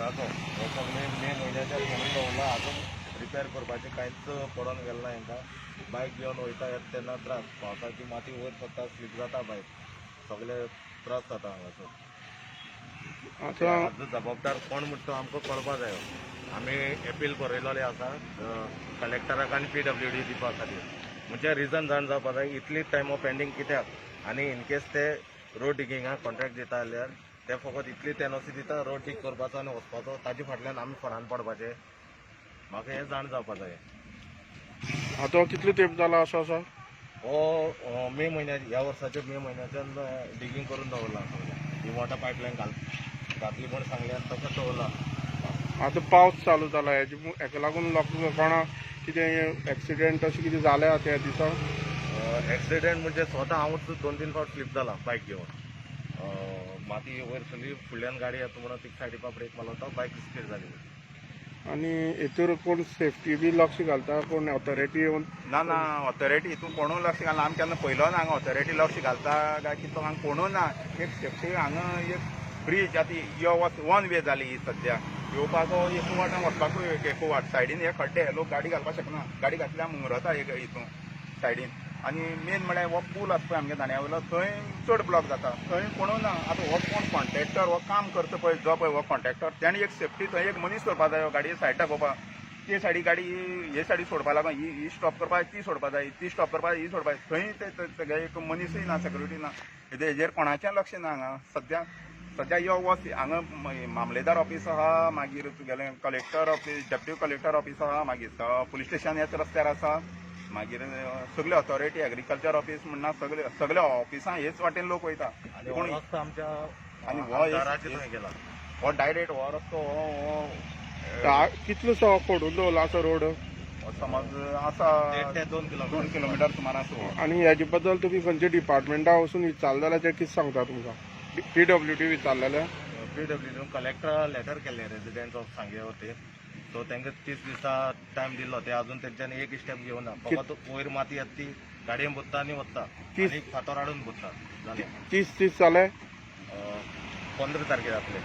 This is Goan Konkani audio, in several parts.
रोडाचो हो सगळे मे म्हयन्याच्यान म्हणून दवरला, अजून रिपेर करपाचें कांयच पडोन गेलें ना हेंकां. बायक घेवन वयता येता तेन्ना त्रास, पावसाची माती वयर सरता, स्लीप जाता बायक, सगळे त्रास जाता हांगासर. आतां हाजो जबाबदार कोण म्हणटा तो आमकां कळपा जायो. आमी एपील बरयलेलें आसा कलेक्टराक आनी पीडब्ल्यूडी दिवपा खातीर. म्हणजे रिजन जाण जावपा जाय, इतली टायम पेंडींग कित्याक? आनी इनकेस ते रोड डिगिंगाक कॉन्ट्रॅक्ट दिता जाल्यार ते फकत इतली एनओसी दिता, रोड डीग करपाचो आनी वचपाचो, ताजे फाटल्यान आमी फोंडान पडपाचें? म्हाका हें जाण जावपा जाय. आतां कितलो तेंप जाला असो आसा? हो मे म्हयन्या, ह्या वर्साच्या मे म्हयन्याच्यान डिगींग करून दवरला सगळें. ही वॉटर पायपलायन घातली म्हूण सांगलें आनी तशें दवरला. आतां पावस चालू जाला, हेजे हेका लागून लोक कोणा कितें एक्सिडेंट अशें कितें जालें आतां ह्या दिसा? एक्सिडेंट म्हणजे स्वता हांवूच दोन तीन फावट स्लीप जाला बायक घेवन. माती वयर सरली, फुडल्यान गाडी येता म्हणून ती सायडी ब्रेक मारलो तो बायक स्पीड जाली. आनी हेतूर कोण सेफ्टी बी लक्ष घालता, कोण ऑथॉरिटी येवन? ना ना, ऑथॉरिटी हितून कोणूय लक्ष घालना. आमी केन्ना पयलो ना हांगा ऑथॉरिटी लक्ष घालता काय कितें. हांगा कोणूय ना. एक सेफ्टी हांगा एक ब्रीज आतां यो वच वन वे जाली ही सद्या. येवपाचो एक वाट आनी वचपाकूय एक वाट. सायडीन हे खड्डे, लोक गाडी घालपाक शकना. गाडी घातल्यार मुंगरता एक हितून सायडीन. आनी मेन म्हळ्यार हो पूल आसा पळय आमगे दांड्या वयलो, थंय चड ब्लॉक जाता. थंय कोणूय ना. आतां हो कोण कॉन्ट्रॅक्टर हो काम करता पळय, जो पळय हो कॉन्ट्रॅक्टर, तेणें एक सेफ्टी थंय एक मनीस दवरपा जायो गाडये सायड दाखोवपाक. ते सायडी गाडी हे सायडी सोडपा लागून ही ही स्टॉप करपाक, ती सोडपा जाय, ती स्टॉप करपाक, ही सोडपा जाय. थंय ते तेगे एक मनीसूय ना, सेक्युरिटी ना. हेजेर कोणाचें लक्ष ना हांगा सद्या. सद्या यो वच हांगा मामलेदार ऑफीस आहा, मागीर तुगेलें collector office, deputy collector office आहा, मागीर पुलीस स्टेशन ह्याच रस्त्यार आसा, मागीर सगळे ऑथॉरिटी, एग्रीकल्चर ऑफीस म्हणना, सगळे सगळे ऑफिसां हेच वाटेन लोक वयता. आनी हो पूण रस्तो आमच्या आनी हो आमदाराचे थंय गेला. हो डायरेक्ट हो रस्तो हो हो कितलोसो फोडून दवरला असो रोड? हो समज आसा 1.5 ते 2 किलोमिटर. 2 किलोमिटर सुमार आसा हो. आनी हेजे बद्दल तुमी खंयच्या डिपार्टमेंटा वचून विचारलें जाल्यार ते कितें सांगता तुमकां? पीडब्ल्यूडी विचारलें जाल्यार? पीडब्ल्यूडी कलेक्टर लेटर केल्लें रेजिडेंट ऑफ सांगे वतीन. सो तांकां 30 दिसा टायम दिल्लो. ते अजून तेंच्यांनी एक स्टेप घेवना. फकत वयर माती येता ती गाडयेन बुत्ता आनी वता आनी फातर हाडून बुत्ता, जालें. 30 दीस जाले? 15 तारखेर जातले.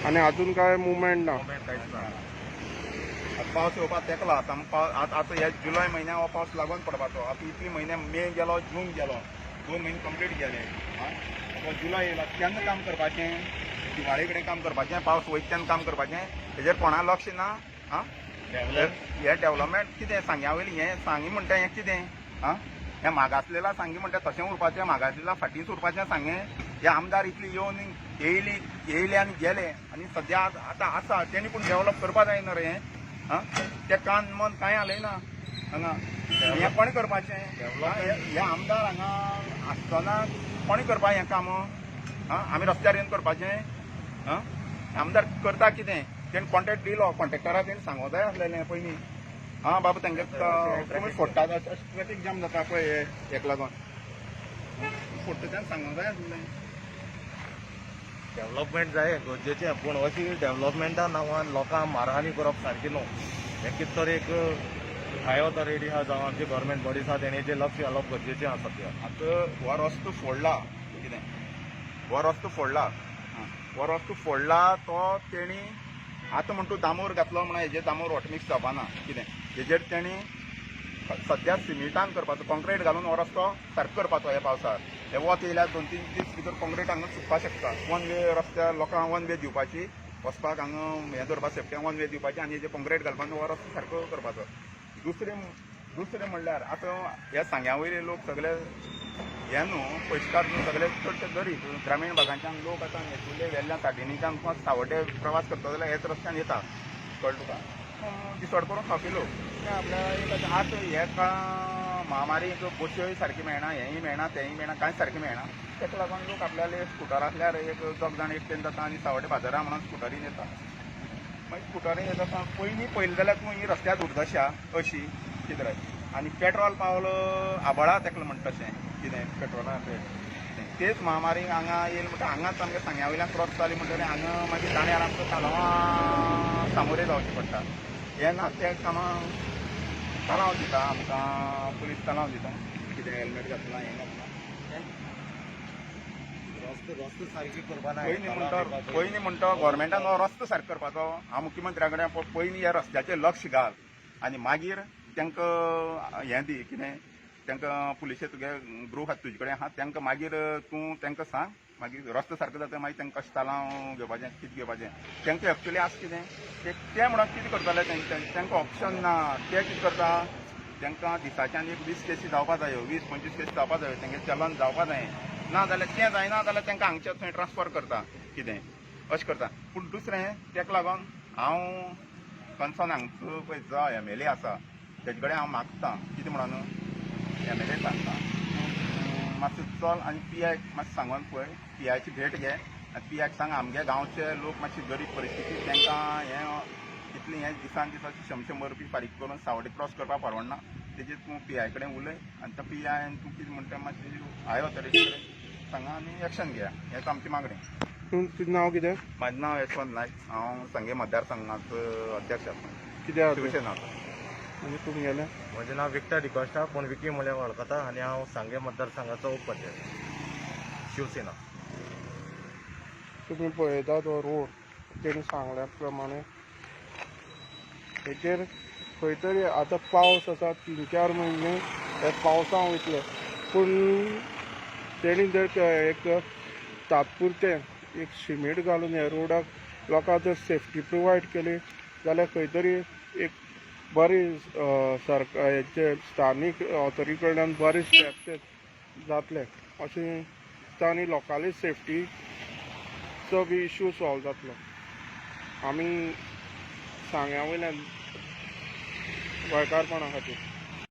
आनी अजून काय मुवमेंट ना? मुवमेंट कांयच ना. आतां पावस येवपाक तेकला. आतां पावस आतां आतां ह्या जुलय म्हयन्याक हो पावस लागून पडपाचो. आतां इतले म्हयने, मे गेलो, जून गेलो, 2 म्हयने कंप्लीट गेले. आतां जुलय येयला. केन्ना काम करपाचें? दिवाळे कडेन काम करपाचें? पावस वयता तेन्ना काम करपाचें? हेजेर कोणा लक्ष ना. आं, हे डेव्हलपमेंट कितें सांग्या वयली? हें सांगी म्हणटा हें कितें? आं, हें मागासलेला सांगी म्हणटा तशें उरपाचें? मागासलेला फाटींच उरपाचें सांगें? हे आमदार इतली येवन येयली येयले आनी गेले आनी सद्या आतां आसा तेणी पूण डेव्हलप करपा जाय न्हू रे हें. आं, ते कान मन कांय हालयना हांगा. हें कोणें करपाचें? हे आमदार हांगा आसतना कोणें करपा हें काम? आं, आमी रस्त्यार येवन करपाचें? आं, आमदार करता कितें? तेणी कॉन्ट्रॅक्ट दिलो कॉन्ट्रॅक्टराक, तेणी सांगो जाय आसलेलें पयलीं. आं बाबा, तेंगे तुमी फोडटा, ट्रॅफीक जाम जाता पळय हे हेका लागून फोडटा, तेणें सांगो जाय आसलें. डेव्हलपमेंट जाय, गरजेचें, पूण अशी डेव्हलपमेंटा नांवान लोकांक मारहानी करप सारकी न्हू. हें कितें तर एक हाय ऑथॉरिटी आहा जावं आमची गव्हर्मेंट बॉडीज आहा, तेणें लक्ष घालप गरजेचें आसा सद्या. आतां हो रस्तो फोडला कितें, हो रस्तो फोडला, हो रस्तो फोडला तो तेणी आतां म्हण तूं दामोर घातलो म्हणून हेजेर दामोर हॉटमिक्स जावपाना कितें. हेजेर तेणी सद्या सिमिटान करपाचो, कॉन्क्रीट घालून हो रस्तो सारको करपाचो. ह्या पावसार हे वत येयल्यार 2-3 दीस भितर कॉन्क्रीट हांगा सुकपाक शकता. वन वे रस्त्यार लोकांक वन वे दिवपाची, वचपाक हांगा हें दवरपा, सेफ्टी वन वे दिवपाची आनी हेजेर कॉन्क्रीट घालपाक हो रस्तो सारको करपाचो. दुसरें दुसरें म्हणल्यार आतां ह्या सांग्या वयले लोक सगळे हे न्हू पयशकार न्हू, सगळे चडशे गरीब ग्रामीण भागांच्यान लोक. आतां हेतुले वेल्ल्यान साटिणीच्यान सावड्डे प्रवास करता जाल्यार हेच रस्त्यान येता, कळ्ळें तुका? दिसवड करून खावपी लोक ते आपल्या एक आतां हे महामारी बश्योय सारकी मेळना, हेंय मेळना, तेंय मेळना, कांयच सारकें मेळना. ताका लागून लोक आपल्याले स्कुटर आसल्यार एक दोग जाण एकटेन जाता आनी सावड्डे बाजारा म्हणून स्कुटरीन येता. मागीर स्कुटरीन येता आसतना पयलीं पयलें जाल्यार तूं ही रस्त्यार दुर्दशा अशी कितें रे. आनी पेट्रोल पावलो आबळा तेका म्हणटा तशें कितें पेट्रोला तेच महामारी हांगा येयली म्हणटा हांगाच आमगे सांग्या वयल्यान क्रॉस जाली म्हणटकीर हांगा मागीर दाण्यार आमकां तालांवां सामोरे जावचें पडटा. हें ना ते कामां तालांव दिता आमकां पुलीस, तालांव दिता कितें, हेल्मेट घातलां, हें घातलां. रस्तो रस्तो सारकी करपा ना. पयलीं म्हणटा गोवोरमेंटान हो रस्तो सारको करपाचो. हांव मुख्यमंत्र्या कडेन पयलीं ह्या रस्त्याचेर लक्ष घाल आनी मागीर तांकां हें दी कितें तांकां पुलिशे तुगे ग्रूप आसा तुजे कडेन आहा तांकां मागीर तूं तांकां सांग. मागीर रस्तो सारको जाता, मागीर तांकां कशें तालांव घेवपाचें, कितें घेवपाचें. तांकां एक्चुली आसा कितें ते ते म्हणून कितें करतले? तांकां ऑप्शन ना. ते कितें करता, तांकां दिसाच्यान एक 20 केसी जावपा जायो, 20-25 केसी जावपा जायो, तेंगे चलन जावपा जाय. ना जाल्यार तें जायना जाल्यार तांकां हांगच्या थंय ट्रान्सफर करता कितें अशें करता. पूण दुसरें तेका लागून हांव कन्सर्न हांगचो पळय जो एमएलए आसा तेजे कडेन हांव मागता. कितें म्हणून एमएलए सांगता, मातसो चल आनी पीआयक मातशें सांगोन पळय, पीआयची भेट घे आनी पीआयक सांग आमगे गांवचे लोक मातशी गरीब परिस्थिती, तांकां हें इतलें हें दिसान दीस अशें शंबर शंबर रुपया फारीक करून सावडे क्रॉस करपाक परवडना. तेजेर तूं पीआय कडेन उलय आनी तो पीआय तूं कितें म्हणटा मातशें हाय ऑथॉरिटी कडेन सांगा आनी एक्शन घेया. हेंच आमची मागणी. तुजें नांव कितें? म्हाजें नांव यशवंत नायक. हांव सांगे मतदारसंघाचो अध्यक्ष आसा. कितें आसा? शिवसेनाचो. आनी तुमगेलें? म्हजें नांव विक्टर डिकॉस्टा, पूण विकी म्हळ्यार वळखता आनी हांव सांगे मतदारसंघाचो उपाध्यक्ष, शिवसेना. तुमी पळयता तो रोड तेणी सांगल्या प्रमाणे हेचेर खंय तरी आतां पावस आसा, 3-4 म्हयने हे पावसान वयतले, पूण तेणी जर एक तात्पुरतें एक सिमेंट घालून ह्या रोडाक लोकांक जर सेफ्टी प्रोवायड केली जाल्यार खंय तरी एक बरी सरकार हेचे स्थानीक ऑथॉरिटी कडल्यान बरे स्टेप्स जातले अशें दिसता आनी लोकांली सेफ्टीचो बी इशू सॉल्व जातलो. आमी सांग्या वयल्यान गोंयकारपणा खातीर.